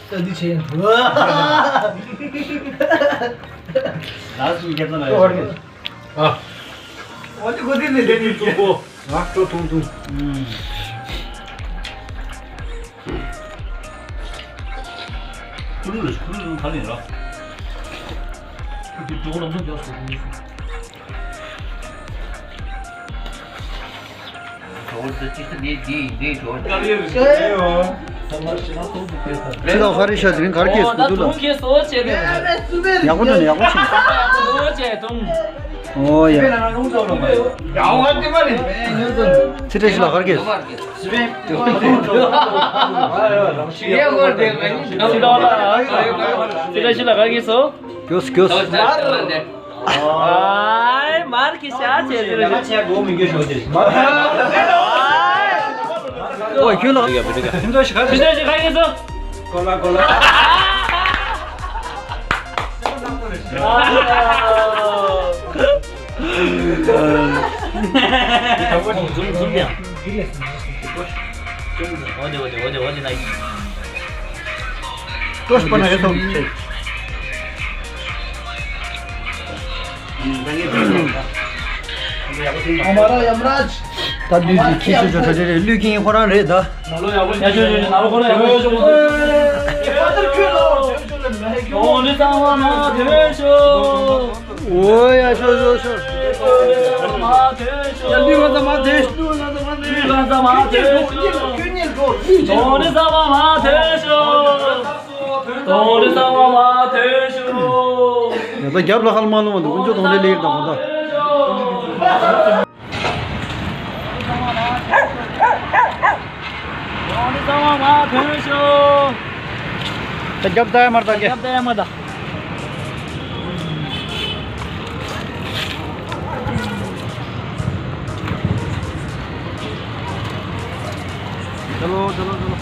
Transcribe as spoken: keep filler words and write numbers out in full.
ས་འདི་ཆེ་ཡང་འདུག་ལགས་སུ་རྒྱབ་ས་ན་ཡོད། ཨ། འོ་དེ་གོ་དེ་ནས་དེ་ནས་ཀྱི་ང་སྤྲོ་ཐུང་ཐུང་། ཁུ་ལུ་ལ་ཁུ་ལུ་ལུ་ག་ལེན་ར། ཁུ་དེ་འགྲོ་ལ་མི་རྒྱག་སོ་ཁུ་ལུ་སུ། ཁྱི་དང་ཧྥ་རི་ཤ་དེ་རིང་ག་རེ་སྐྱེས་སུ་འདུག་ལ། ཡག་པོ་འདུག་ནས་ཡག་པོ་ཕྱིན། ཨོ་ཡ། ཚེ་བཀྲ་ཤིས་ལགས་ག་རེ་སྐྱེས་སུ། ཚེ་བཀྲ་ཤིས་ལགས་ག་རེ་སྐྱེས་སུ། སྐྱོ་སྐྱོ། ཨའི་མར་གྱི་ཤ་བྱས་ཏེ་རེད། ཨོ་ཁྱོད་ལ། ཕྱི་དྲོ་ཞིག་ཁ་ཕྱི་དྲོ་ཞིག་ཁ་ཡིན་སོ། གོ་ལ་གོ་ལ། འཛུམ་འཛུམ་ཡང་། འོ་དེ་འོ་དེ་འོ་དེ་འོ་དེ་ན། ཀྲོ་ཤ་པ་ན་ཡོད་ཐོག་ཆེ། ཨ་མ་ར་ཡམ་རཱཇ། ད་ལུས་ཀྱི་ཁྱི་ཆོ་ཆོ་ཆོ་ཆོ་ལུས་ཀྱི་ཁོ་རང་རེད་ད། ཡ་ཆོ་ཆོ་ཆོ་ན་ལོ་ཁོ་རང་ཡ་ཆོ་ཆོ། ཨོ་ནི་ཚང་མ་མ་དེ་ཤོ། ཨོ་ཡ་ཤོ་ཤོ་ཤོ། ཡ་ལུས་ང་ཚང་མ་དེ་ཤོ། ལུས་ང་ཚང་མ་དེ་ཤོ། ཁྱོད་ཉིད་འགྲོ་ལུས་ཉིད་འགྲོ། ཨོ་ནི་ཚང་མ་མ་དེ་ཤོ། ད་རྒྱབ་ལ་ཁ་ལ་མ་ལོང་བ་འདུག་ཀུན་སྤྱོད་གཏོང་ལེ་ལེ་དང་གོ་ད། ད་རྒྱབ་ད་ཡ་མར་ད་གེ། རྒྱབ་ད་ཡ་མར་ད། ཆ་ལོ་ཆ་ལོ་ཆ་ལོ།